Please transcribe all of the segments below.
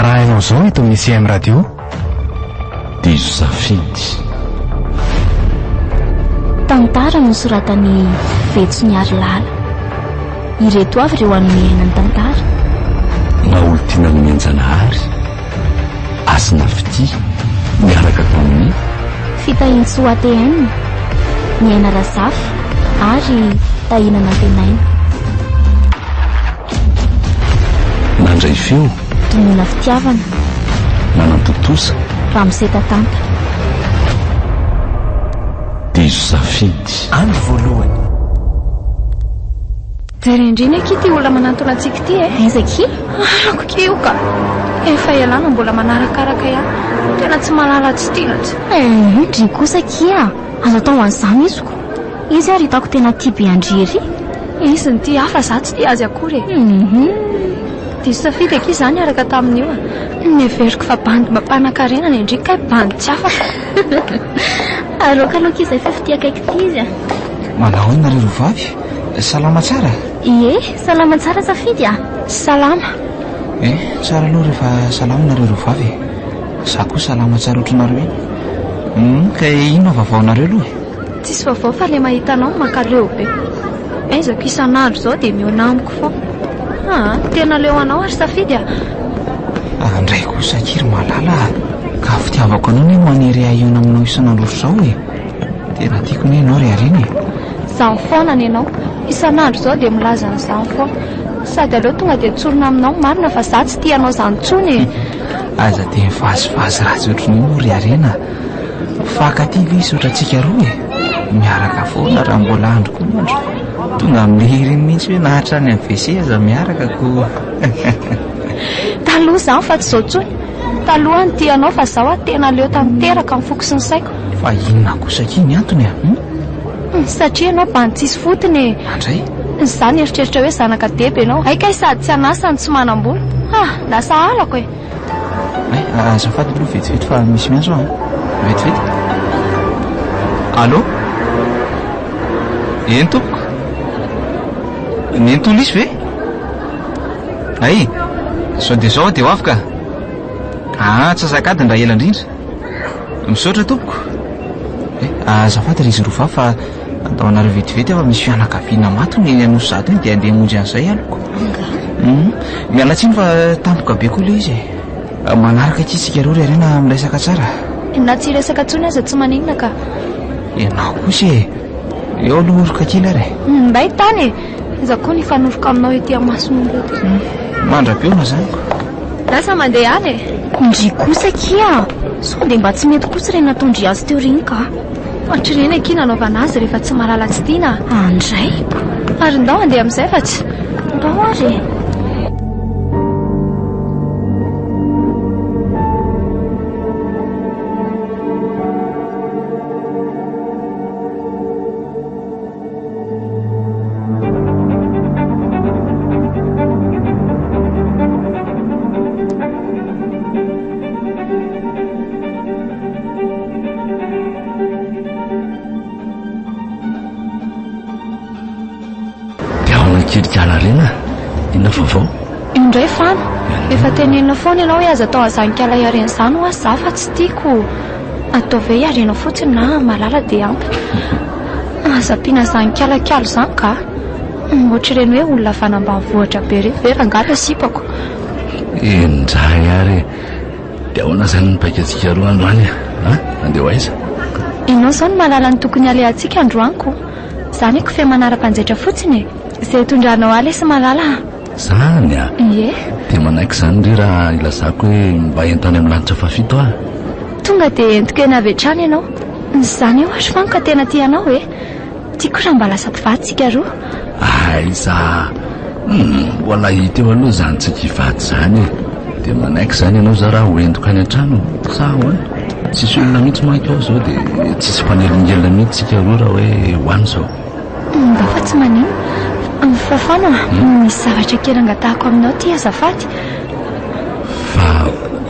Arahinao izao eto amin'ny CM Radio. Diso safidy. Tantara nosoratan'i Vetso Niarilala. Ireto avy ireo hanome aina ny tantara. Maholitiana Nomenjanahary, Hasina Fitia, niaraka tamin'i. Fitahiantsoa ATN, Niaina Razafy ary Tahiana Nantenaina. Nandray feo. Tonona Fitiavana. Nanantontosa. Ramose Tatanta. Diso safidy. Andro voalohany. Jereo indrindra akia ity olona manantona antsika ity e. Aiza akia? Arako akia io ka. Efa ialana mbola manarakaraka ihany. Tena tsy mahalala tsy tiana tsy. Eh, ndry kosa akia. Aza atao an'izany izy ko. Izy ary hitako tena tia be an-dry ery. Izy no tia ahy fa za tsy tia azy akory e. Hum. Diso safidy akia za niaraka tamin'io a. Neveriko fa bandy mpanan-karena ny an-dry kay bandy tsy afaka. Aroaka aloha akia izay fa fitia akaiky ity izy a. Manao ahoana nareo roa vavy? Salama tsara? Ie, salama tsara Safidy a. Salama. Eh, tsara aloha rehefa salama nareo roa vavy e. Za koa salama tsara ohatranareo iny. Hum, ka inona vaovaonareo aloha e? Tsisy vaovao fa le mahita anao no mankaleo be. Aizako isan'andro izao dia mihaona amiko foana. Aa, tena leo anao ary Safidy a. Andray kosa akia ry Malala a. Ka fitiavako anao anie manery ahy hihaona aminao isan'andro ohatr'izao e. Tena tiako anie ianao ry Harena e. Izany foana ny anao. Isan'andro izao dia milaza an'izany foana. Sady aleo tonga dia tsorina aminao ny marina fa za tsy tia anao izany intsony e. Aza dia mivazivazy ratsy ohatran'io moa ry Harena a. Mifankatia ve izy ohatrantsika roa e? Miaraka foana raha mbola andro koa ny andro. Tonga amin'ilay iriny mihitsy hoe na hatrany amin'ny WC aza miaraka ko. Taloha izany fa tsy izao intsony. Taloha aho nitia anao fa izao aho tena leo tanteraka ny foko sy ny saiko. Fa inona kosa akia ny antony a? Hum? Satria ianao bandy tsisy fotony e. Andray? Izaho nieritreritra hoe zanaka deba ianao. Hay kay sady tsy an'asa no tsy manam-bola. Ah, lasa halako e. Hay, azafady aloha vetivety fa misy miantso aho. Vetivety. Allô? Eny tompoko. Nenitoa Lisy ve? Hay, zao dia zao aho dia ho avy ka. Ah, antsasak'adiny raha ela indrindra. Misaotra tompoko. Eh, azafady ry izy roa vavy fa andao anareo vetivety aho fa misy fianakaviana maty hono eny Anosizato eny dia andeha hamonjy an'izay aloha. Angaha? Miala tsiny fa tampoka be koa ilay izy e. Manaraka akia isika roa ry Harena miresaka tsara. Na tsy hiresaka intsony aza tsy maninona ka. Ianao kosa e. Eo aloha oroka kely ary e. Mbay tany e. Iza koa ny hifanoroka aminao ety amason'olona ety. Mandra-pihaona izany ko. Lasa mandeha any e. Ndry kosa akia! Sao dia mba tsy mety kosa ireny nataon-dry azy teo ireny ka. Ohatr'ireny akia nanaovana azy rehefa tsy mahalala tsy tiana. Andray. Ary ndao handeha amin'izay fa tsy. Ndao ary e. Dia ahoana kely kala rena? Inona vaovao? Io indray fano. Efa tenenina foana ianao hoe aza atao an'izany kala iarena izany hoa za fa tsy tiako. Ataovy hoe iarena fotsiny na malala dia ampy. Aza ampiana izany kialakalo izany ka! Ohatr'ireny hoe olona avy any ambanivohitra be ireny ve rangahy ilay sipako? Eny indray ary e! Dia ahoana izany ny paikantsika roa androany e? An? Handeha ho aiza? Ianao izao no mahalala ny tokony halehantsika androany ko! Izaho anie kofehy manara-panjaitra fotsiny e! Izay hitondranao ahy lesy malala a! Zany a! Ie. Dia manaiky izany re raha ilazako hoe mba ento any amin'ny lanitra fahafito aho? Tonga dia entiko eny avy hatrany ianao. Izany eo ary fano ka tena tia anao e! Tiako raha mba lasa mpivady tsika roa. Aiza! Hum, mbola hita eo aloha izany tsika hivady izany e! Dia manaiky izany ianao za raha ho entiko any an-trano sa ahoana? Tsisy olona mihitsy manko ao izao dia tsisy mpanelingelina mihitsy tsika roa raha hoe ho any izao. Ndao fa tsy maninona. Fafana a, misy zavatra kely angatahako aminao ity azafady. Fa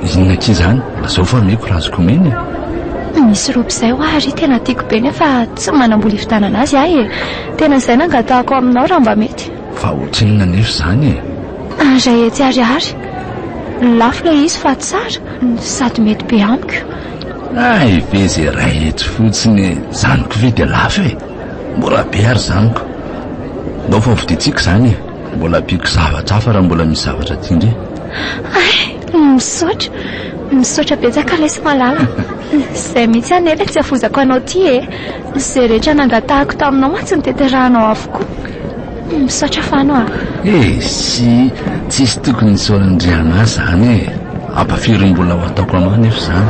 inona akia izany? Lazao fa omeko raha azoko omena e. Misy robe izay hoa ary tena tiako be nefa tsy manam-bola hividianana azy aho e. Tena izay no angatahako aminao raha mba mety. Fa ohatrinona anefa izany e? Iray hetsy ariary. Lafo ilay izy fa tsara sady mety be amiko. Hay ve izay iray hetsy fotsiny e! Izany koa ve dia lafo e! Mora be ary izany ko! Ndao fa hovidiantsika izany e! Mbola ampiako zavatra hafa raha mbola misy zavatra tian-dry. Hay! Misaotra! Misaotra betsaka lesy malala. Izay mihitsy anie ilay tsy hafozako anao ity e! Izay rehetra nangatahako taminao mantsy notanterahanao avokoa. Misaotra Fano a! Esy, tsisy tokony hisaoran-dry anah izany e! Ampafiry mbola ho ataoko anao anefa izany.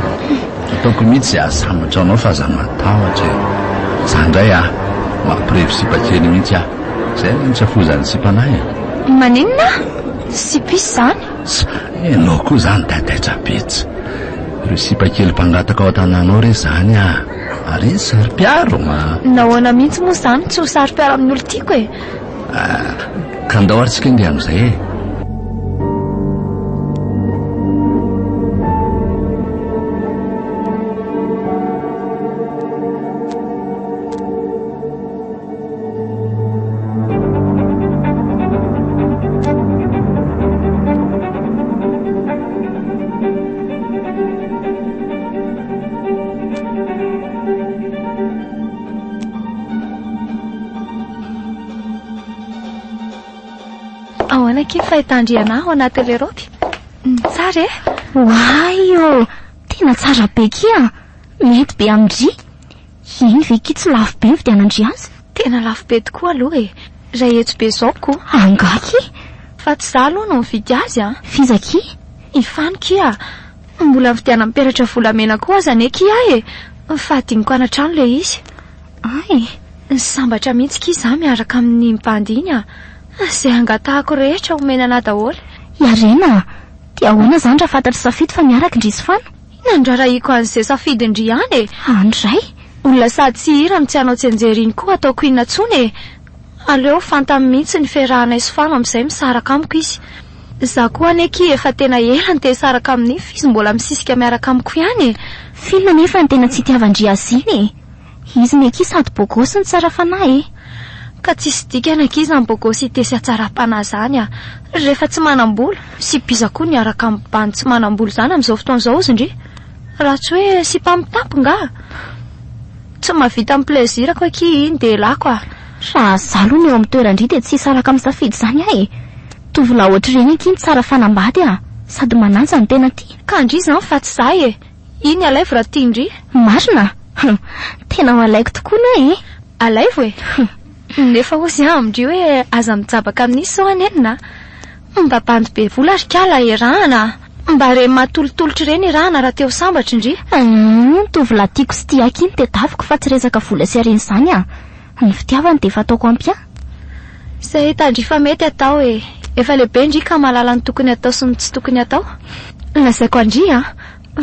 Ataoko mihitsy izay hahasambatra anao fa aza matahotra e! Za indray a! Mampirevy sipa kely mihitsy aho. Izay anie no tsy hafozan'ny sipanah e! Maninona? Sipa iza izany? Tsa, ianao koa izany taitaitra be tsy. Ireo sipa kely mpangataka ao an-tanàna ao re izany a! Ary izy saro-piaro a! Nahoana mihitsy moa izaho no tsy ho saro-piaro amin'ny olon-tiako e? Ah, ka ndao ary tsika andeha amin'izay e! Ahoana akia ny fahitandry anah ao anatin'ilay raoby? Tsara e? Oay ô! Tena tsara be kia! Mety be amin-dry! Iny ve kia tsy lafo be nividianan-dry azy? Tena lafo be tokoa aloha e! Iray hetsy be izao ko! Angaha kia? Fa tsy izaho aloha no nividy azy an! F'iza kia? I Fano kia! Mbola nividianany peratra volamena koa aza anie kia e! Fa adinoko any an-trano ilay izy. Ay! Sambatra mihitsy kia izaho miaraka amin'iny bandy iny a! Izay angatahako rehetra omena anà daholo. Iarena a! Dia ahoana izany raha fantatr'i Safidy fa miaraka ndry sy Fano? Inona no rarahiko an'izay safidin-dry ihany e! Any indray? Olona sady tsy hira no tsy hanao tsianjery iny koa ataoko inona intsony e! Aleo fantany mihitsy ny fiarahanay sy Fano amin'izay misaraka amiko izy. Izaho koa anie akia efa tena ela no te hisaraka amin'iny fa izy mbola misisika miaraka amiko ihany e! F'inona anefa no tena tsy itiavan-dry azy iny e? Izy ny akia sady bogosy no tsara fanahy e! Ka tsisy dikany akia izany bogosité sy hatsaram-panahy izany a! Rehefa tsy manam-bola, sipa iza koa no hiaraka amin'ny bandy tsy manam-bola izany amin'izao fotoana izao ozy ndry? Raha tsy hoe sipa mitapy nga? Tsy mahavita ny plaisir-ko akia iny dia elako a! Raha za aloha no eo amin'ny toeran-dry dia tsy hisaraka amin'ny safidy izany aho e! Tovolahy ohatr'ireny akia no tsara fanambady a! Sady manaja no tena tia. Ka ndry izany fa tsy za e! Iny alaivo raha tian-dry. Marina? Hum! Tena ho alaiko tokoa anie e! Alaivo e! Hum! Nefa hozy aho amin-dry hoe aza mijabaka amin'izy sao hanenina a! Mba bandy be vola ry kala erahana a! Mba reny mahatolotolotra ireny erahana raha te ho sambatra ndry. Hum! Tovolahy tiako sy tia ahy iny tedaviko fa tsy resaka vola sy harena izany a! Ny fitiavany dia efa ataoko ampy ahy. Izay hitan-dry fa mety atao e! Efa lehibe ndry ka mahalala ny tokony atao sy ny tsy tokony atao. Lazaiko an-dry an!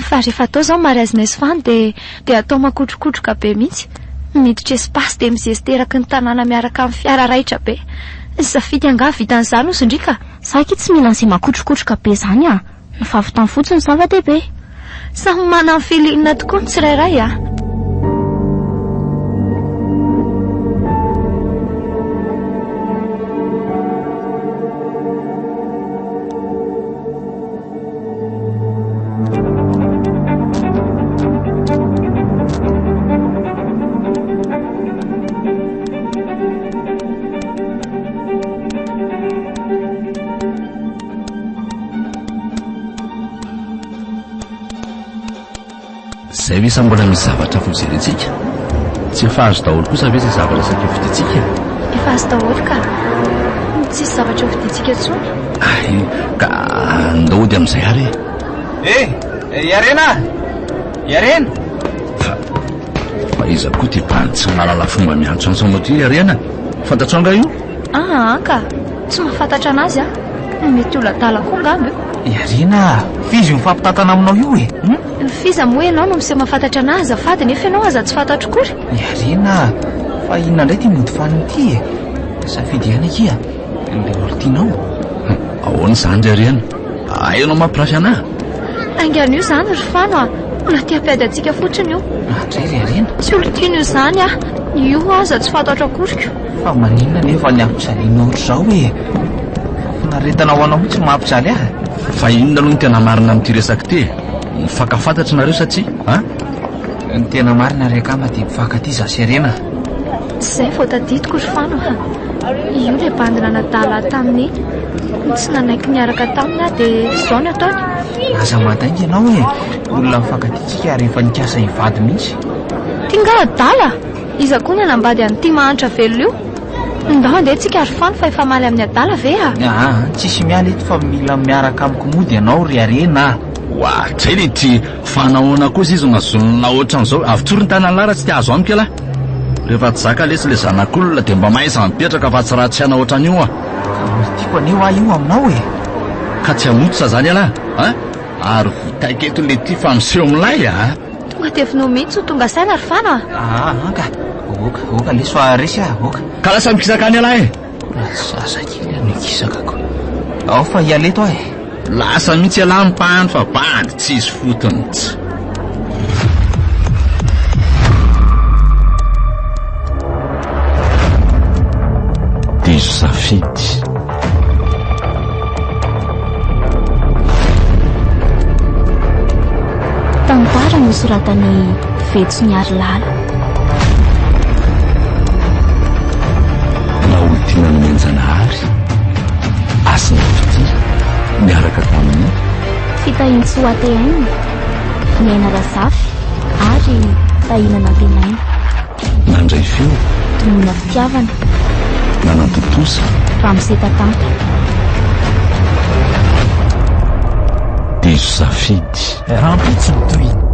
Fa rehefa atao izao mariazinay sy Fano dia dia atao makotrokotroka be mihitsy. Miditra espace dia mizesta eraky ny tanàna miaraka amin'ny fiara raitra be. Safidy angaha vitan'izany ozy ndry ka! Za akia tsy mila an'izay makotrokotroka be izany an! Ny fahavitany fotsiny no zava-dehibe. Samy manana ny feeling tokoa ny tsirairay a! Zay ve sa mbola misy zavatra hafa hojerentsika? Tsy efa azo daholo kosa ve izay zavatra saika hovidintsika? Efa azo daholo ka. Tsisy zavatra hovidintsika intsony. Ay, ka andao hody amin'izay ary e. Eh, Iarena! Iarena! Fa, fa iza koa ity bandy tsy mahalala fomba miantsoantso anao ity Iarena? Fantatrao angaha io? Aa ka, tsy mahafantatra anazy aho. Mety ho ladala koa angamba io. Iarena a! F'iza io mifampitantana aminao io e? Hum? F'iza moa ianao no miseho mahafantatra anahy azafady nefa ianao aza tsy fantatro akory? Iarena a! Fa inona indray ity mody fanina ity e? Safidy ihany akia ilay olon-tianao. Hum, ahoana izany ry Arena? Hay ianao mampirafy anahy? Haingana io izany ry Fano a! Mbola te hampiady antsika fotsiny io. Andray ry Arena. Tsy olon-tiana io izany a! Io aza tsy fantatro akory ko. Fa maninona anefa ny hampijalianao ohatr'izao e? Fahafinaretana ho anao mihitsy no mampijaly ahy. Fa inona aloha no tena marina amin'ity resaka ity e? Mifankafantatra nareo sa tsia? An? Ny tena marina ry akama dia mpifankatia za sy Harena. Tsy izay vao tadidiko ry Fano a! Io ilay bandy nanadala ahy tamin'iny. Tsy nanaiky niaraka taminy aho dia izao no ataony. Aza mandainga ianao e! Olona mifankatia tsika ary efa nikasa hivady mihitsy. Ty nga adala? Iza koa ny hanambady an'ity mahantra velona io? Ndao andeha tsika ry Fano fa efa maly amin'ny adala ve a? Aa, tsisy miala eto fa mila miaraka amiko mody ianao ry Harena a! Oadray le ty! Fa nahoana kosa izy no azonina ohatran'izao? Avotsory ny tanan'lah raha tsy te hahazo amiko ialahy. Rehefa tsy zaka lesy le zanak'olona dia mba mahaiza mipetraka fa tsy ratsy saina ohatran'io an! Ka mbola tiako anie hoa io aminao e! Ka tsy hamototra zany ialahy an! Ary vitaiko eto le ty fa miseho milay a! Tonga dia vonoa mihitsy ho tonga saina ry Fano a! Aa ka! Oka, oka lesy fa resy aho, oka. Ka lasa mikisaka any ialahy e! Mbola zazakely aho no hikisakako. Ao fa hiala eto aho e! Lasa mihitsy ialahy mipahany fa bandy tsisy fotony tsy. Diso safidy. Tantara nosoratan'i Vetso Niarilala. Naolitiana Nomenjanahary, Hasina Fitia, niaraka tamin'i. Fitahintsoa ATN, Niaina Razafy ary Tahina Nantenaina. Nandray feo. Tonona fitiavana. Nanatontosa. Ramose Tatanta. Diso safidy. Rahampitso ny tohiny.